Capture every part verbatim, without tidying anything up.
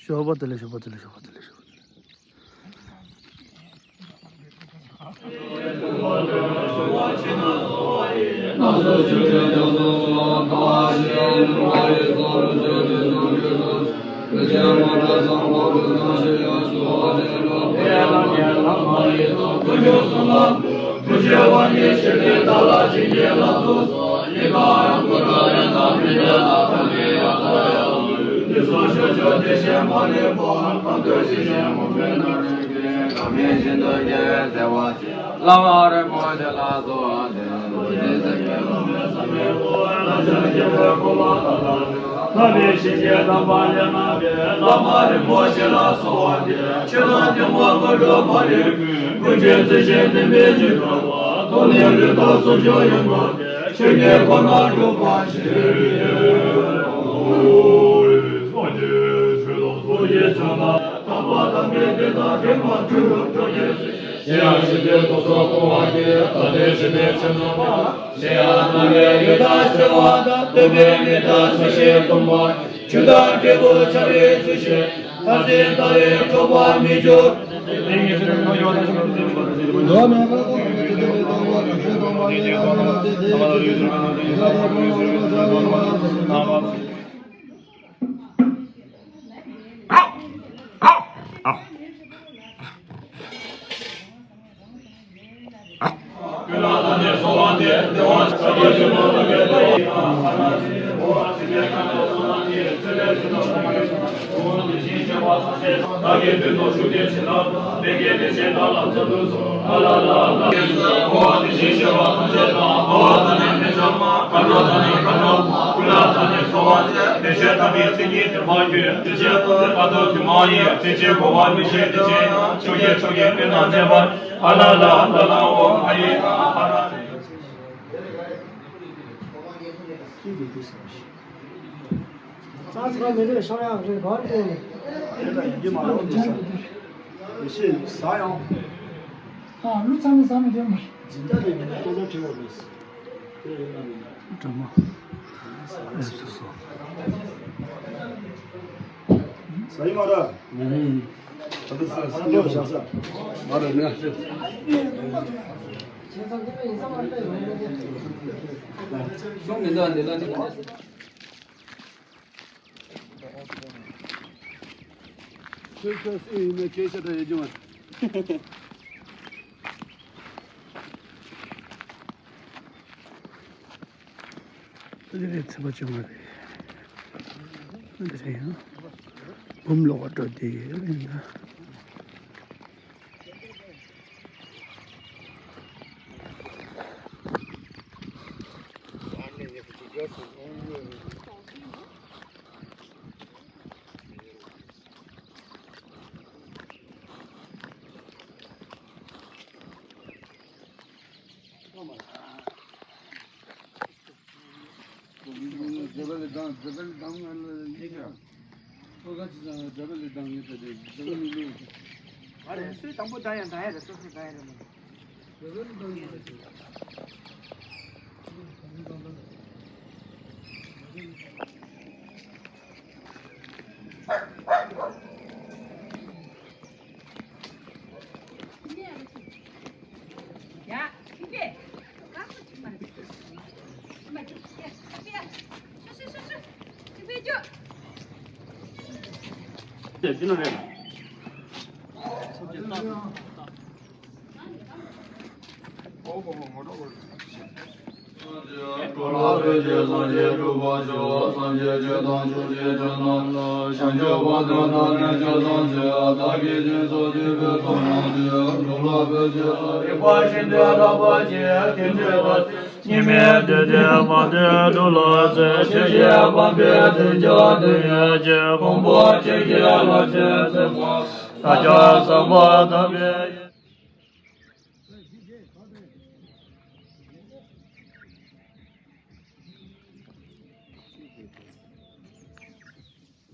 ཞོགས་པ་བདེ་ལེགས། ཞོགས་པ་བདེ་ལེགས། ཞོགས་པ་བདེ་ལེགས། བླ་མ་རིན་པོ་ཆེ་ལ་གསོལ་བ་འདེབས། ཐར་པའི་གཞི་བྱེས་དམ་པ་ལས་བསྔགས་པའི་བླ་མ་རིན་པོ་ཆེ་ལ་གསོལ་བ་འདེབས། ཆོས་དང་ལྡན་པ་དངོས་གྲུབ་མ་ལུས་ཀུན། ཀུན་མཁྱེན་བརྩེ་ཆེན་བསྟན་པའི་བྱིན་རླབས་ཐོབ་ནས་ལུས་དང་སེམས་ཀྱང་ཡོངས་བསྔགས་པའི་ཆོས་ཀྱི་གོ་འཕང་འགྲུབ་པར་ཤོག། སངས་རྒྱས་ཆོས་དང་ཐུགས་ཀྱི་ཕྱག་ན་དམ་པ་དམ་པའི་དོན་དང་ལྡན་པ་གྲུབ་ཐོབ་ཀྱི་གཞན་ཡང་ཞི་བདེའི་སྟོབས་སུ་སྐུལ་བ་གྱིས། ད་ལྟའི་ཞི་བདེའི་ཆོས་རྣམས་པ། གཞན་ཡང་རྣམ་པའི་ཡི་དྭགས་གསོད་པ་དང་། གདོན་པའི་མི་དག་སྲི་ཞུའི་གདོན་པ། ཆོས་དང་འབྲས་བུ་ཆགས་པའི་ཚུལ་ཤིང་། མཐར་ཕྱིན་ལྟ་བའི་གྲོགས་པོ་མི་འགྱུར། ཙག་ཙིག་མི་འདུག་ཤོག་ཡག་རེད་གོ་རེད། དེ་ལ་ཡིན་གྱི་མ་རེད་དེ་ས། མི་ཤེས་ཟ་ཡང་། ཨ་ལུ་ཚང་མ་ཟ་མི་འདུག་མ། སྦྱིན་བདག་ལས་མི་འདུག་ལྟོ་ཚང་བྲིས་པ་མེད། དེ་ཡིན་ན་མིན། སྒྲོལ་མ། ཨེ་སོ་སོ། ཟ་ཡི་མ་རེད། ད་ལྟ་ས་ས་ལོ་བཞག་ས། མ་རེད་ནས། ཤོང་མི་འདུག་འདི་ལ་འདི་ལ། ཁྱོད་ཁྱོད་སུ་ཡིན་ན་སྐད་ཆ་འདྲ་ཡོད་ཀྱི་མ་རེད། འདི་རེད་ཚེས་པ་བཅོ་ལྔ་རེད། འདི་རེད་ཡང་། འབུམ་ལོག་པ་འགྲོ་དེ་ཡིན་ད། འགྲོ་ལ་བོད་ཀྱི་སངས་རྒྱས་འགྲུབ་པར་ཤོག་སངས་རྒྱས་ཆོས་དང་ཆོས་ཀྱི་ཆོས་རྣམས་ལ། བྱང་ཆུབ་བར་དུ་བདག་ནི་སྐྱབས་སུ་མཆི། བདག་གིས་སྦྱིན་སོགས་བགྱིས་པའི་ཚོགས་རྣམས་ཀྱིས། འགྲོ་ལ་བོད་ཀྱི་ས་རིག་པ་ཤིན་ཏུ་རླབས་པ་ཆེ། དེ་འདྲའི་བར་ཆད་ཉེས་དམིགས་བདུད་སྡེ་དཔག་ཏུ་འགྲོ་ལ་སྩོལ། ཆོས་རྗེ་འཕགས་པའི་མཚན་བརྗོད་དུ་ཡོད་ཅིང་། ཕུང་པོ་ཆོས་ཀྱི་རླབས་ཆེན་ཚོགས་པ། བདག་ཅག་བསམ་པ་ཐམས་ཅད།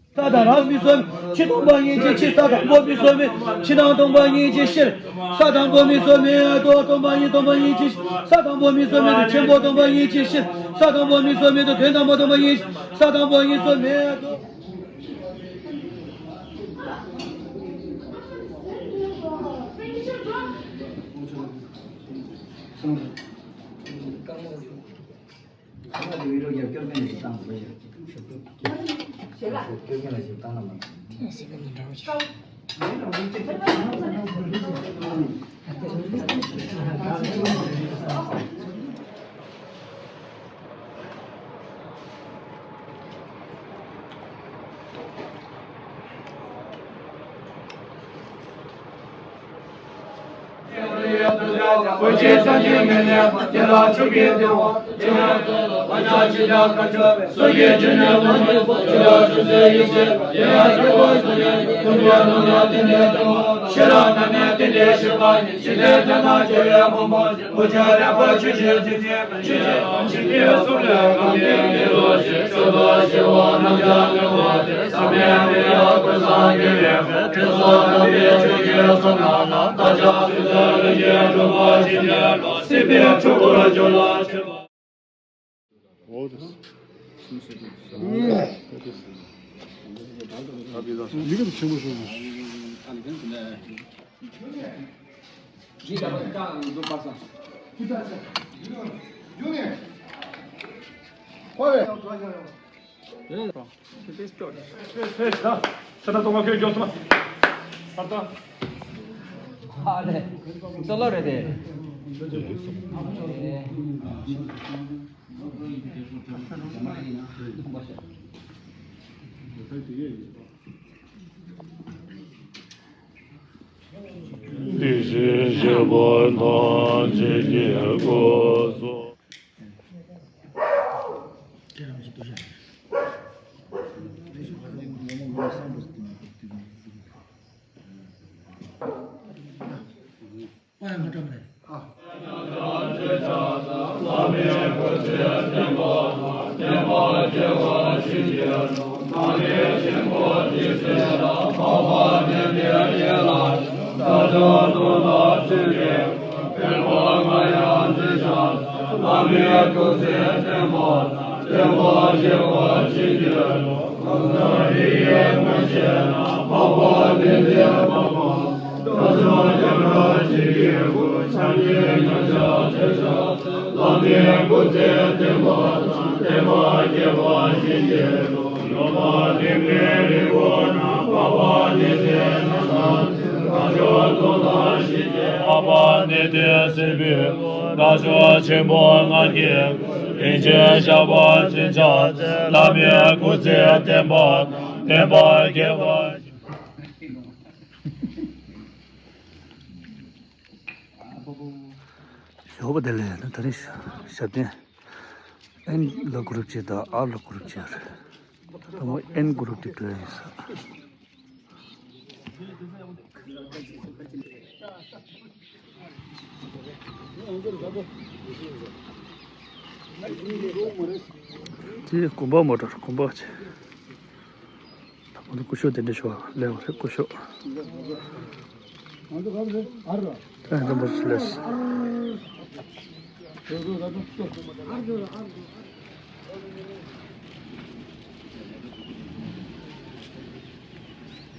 ས་དང་རང་མི་གསོད་མེད། ཆོས་སྟོང་པ་ཉིད་ཀྱི་ཆོས། ས་དང་པོ་མི་གསོད་མེད། ཆོས་དང་སྟོང་པ་ཉིད་ཀྱི་ཆོས། ས་དང་པོ་མི་གསོད་མེད་དོ། སྟོང་པ་ཉིད་སྟོང་པ་ཉིད་ཀྱི་ཆོས། ས་དང་པོ་མི་གསོད་མེད་དོ། ཆེན་པོ་སྟོང་པ་ཉིད་ཀྱི་ཆོས། ས་དང་པོ་མི་གསོད་མེད་དོ། དོན་དམ་པ་སྟོང་པ་ཉིད་ཀྱི་ཆོས། ས་དང་པོ་ཉིད་གསོད་མེད་དོ། དེ་བཞིན་གཤེགས་པ་ཐམས་ཅད་ཀྱི་སྐུ་གསུང་འཕགས་པ་ནི་དེ་སྲིད་པའི་དགའ་སྐྱོ་ཆེན་པོ་ལྔ་གིས་རིན་ཆེན་ཞགས་པ་ཅན་ཕྱག་འཚལ་ལྷ་མིའི་སྐུ་ཚེ་བརྟན་པ་དང་བརྟན་པ་རྒྱས་པ། ཞོགས་པ་བདེ་ལེགས། ད་རིང་ཞབས་བརྟན་ཨེན་ལ་གུ་རུབ་ཅིག་དང་ཨར་ལ་གུ་རུབ་ཅིག་ཡོད་རེད། དང་པོ་ཨེན་གུ་རུབ་ཅིག་འགྲོ་ཡིན་ས། དེ་དགོན་པ་མོ་ཊར་དགོན་པ་ཆེ། ད་ཁོང་ཚོ་སྐུ་ཞབས་དེ་འདྲ་ཞོག་ལས་བ་རེད། སྐུ་ཞབས། ཨ་འདི་མོ་ཆེ་ལས།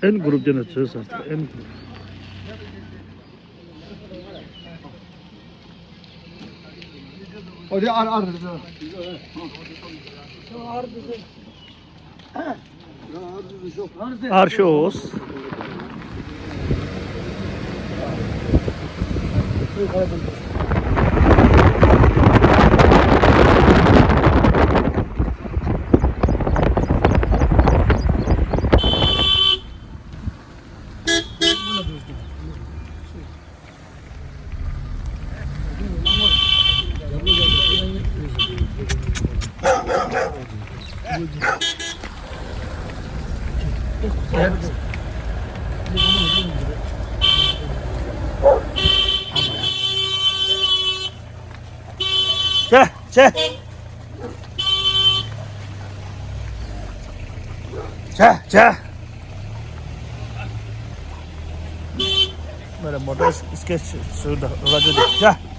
ཨེན་གུ་རུབ་དེ་ནས་བཟོས་ས་ཨེན་གུ་རུབ། ཨོ་དེ་ཨར་ཨར་རེད། ཨར་ཤོས། ཆེ་ཆེ། ཇ་ཇ། མ་རེད། མོ་ཊ་སྐད་ཆ་ཟེར་ད་ར་ཇོ་དེ་ཇ།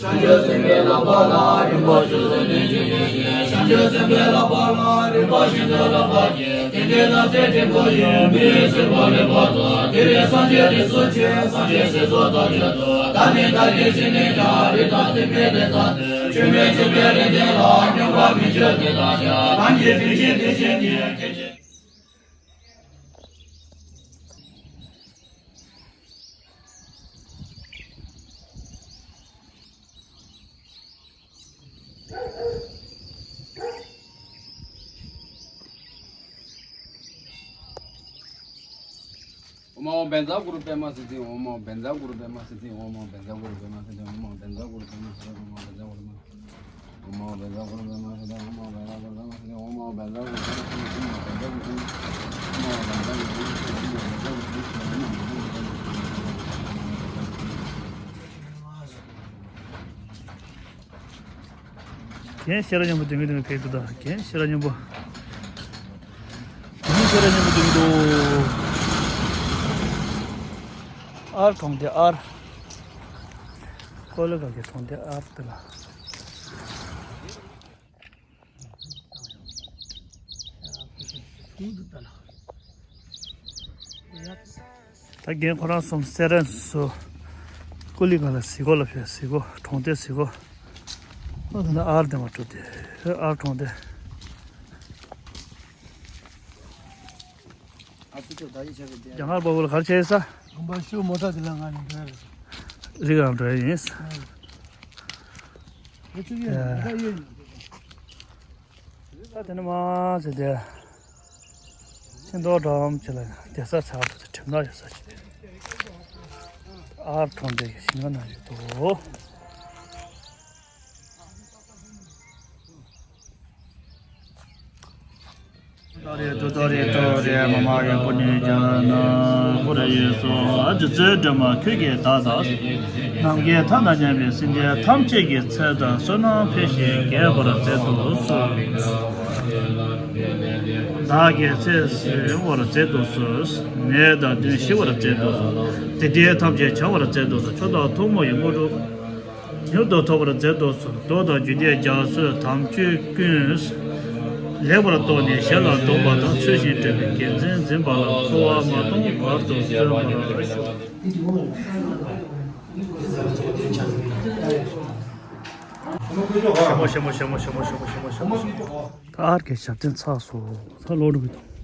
བྱང་ཆུབ་སེམས་དཔའི་བསླབ་པ་ལ་རིམ་པ་བཞིན་དུ་བསླབ་པ་ཡིས། དེ་འདྲའི་ལམ་སྲོལ་འབྲས་བུ་ཡིན། མི་ཡི་སྲིད་པ་ལེགས་པར་ཐོབ། དེ་ལས་སངས་རྒྱས་རིགས་སུ་སྐྱེས། སངས་རྒྱས་སྲས་སུ་བདག་བསྐྱེད་དོ། བདག་ནི་བདག་གིར་བྱས་ནས་ཀྱང་། རིགས་དང་མཐུན་པའི་ལེགས་ཐར་ཏེ། ཆོས་མེད་འཇིག་པའི་རིགས་འདི་ལ། སྙོམས་པར་མི་འཇུག་དེ་དག་ཀྱང་། གང་གིས་དྲིན་ཅན་དེ་བཞིན་ཉིད། སྐད་ཅིག་ཨོཾ་ཨཱཿཧཱུྃ་བཛྲ་གུ་རུ་པདྨ་སིདྡྷི། ཨོཾ་ཨཱཿཧཱུྃ་བཛྲ་གུ་རུ་པདྨ་སིདྡྷི། ཨོཾ་ཨཱཿཧཱུྃ་བཛྲ་གུ་རུ་པདྨ་སིདྡྷི། ཨོཾ་ཨཱཿཧཱུྃ་བཛྲ་གུ་རུ་པདྨ་སིདྡྷི། ཨོཾ་ཨཱཿཧཱུྃ་བཛྲ་གུ་རུ་པདྨ། རྒན་ཤེས་རབ་སྙིང་པོ་དེ་མི་དེ་མི་ཕེབས་འདུག་ད་རྒན་ཤེས་རབ་སྙིང་པོ། རྒན་ཤེས་རབ་སྙིང་པོ་དེ་མི་འདུག་ཨར་གྲོང་སྡེ་ཨར། ཀོ་ལི་ག་གི་གྲོང་སྡེ་ཨར་དེ་ལ། ད་རྒན་ཁོ་རང་གསུམ་སེ་རན་སུ། ཀུ་ལི་ག་ལ་ཟི་གོ་ལ་ཕེབས། ཟི་གོ་གྲོང་སྡེ་ཟི་གོ། ཨ་ད་ནི་ཨར་དེ་མ་འགྲོ་དེ། ཨར་གྲོང་སྡེ། རྒྱ་གར་པ་བོ་ལ་ག་རེ་བྱས་ས། ཨམ་པ་ཤུ་མོ་ཊ་དེ་ལ་ང་ནི་འགྲོ་ཡ་རེད། རི་ག་འགྲོ་ཡ་ཡིན། ཨ་ཆུ་ཡོད་ཡོད་ཡོད། ད་དེ་ནས་མར་ཟེར་ཏེ། ཤིང་ཏོག་འགྲམ་ཅིག་ལ་བསྡད་ས་ཆགས་འདུག་ཁྲིམས་ནག་ཡོད་ས་ཅིག་ཨར་གྲོང་སྡེ་གི་ཞིང་ཁ་ནང་ཡོད་དོ། ཏོ་རེ་ཏོ་ཏོ་རེ་ཏོ་རེ། མ་མ་རེ་པུ་ནེ་ཇ་ན་པུ་རེ་ཡེ་སོ། ཨ་ཙི་ཙི་སྒྲོལ་མ་ཁྱོད་ཀྱིས་བདག་དང་། ནམ་མཁའི་མཐའ་དང་མཉམ་པའི་སེམས་ཅན་ཐམས་ཅད་ཀྱི་ཚེ་དང་བསོད་ནམས་འཕེལ་ཞིང་རྒྱས་པར་མཛད་དུ་གསོལ། བདག་གི་ཚེ་ཟད་པར་མཛད་དུ་གསོལ། ནད་དང་གདོན་ཞི་བར་མཛད་དུ་གསོལ། དེ་འདྲའི་ཐམས་ཅད་བྱང་བར་མཛད་དུ་གསོལ། མཆོག་དང་ཐུན་མོང་གི་དངོས་གྲུབ། མྱུར་དུ་ཐོབ་པར་མཛད་དུ་གསོལ། མདོ་དང་རྒྱུད་སྡེ་རྒྱ་མཚོའི་དམ་ཆོས་ཀུན། ལེགས་པར་རྟོགས་ནས་ཞལ་ལ་འདོན་པ་དང་། ཚུལ་བཞིན་སྒྲུབ་པའི་དགེ་མཚན་འཛིན་པ་ལ་འཁོར་བ་མ་སྟོངས་བར་དུ་བརྩོན་པར་ཞུ། ད་ཨར་གྱི་ཞབས་བརྟན་ཚར་སོང་། ད་ལོག་འགྲོ་གི་འདུག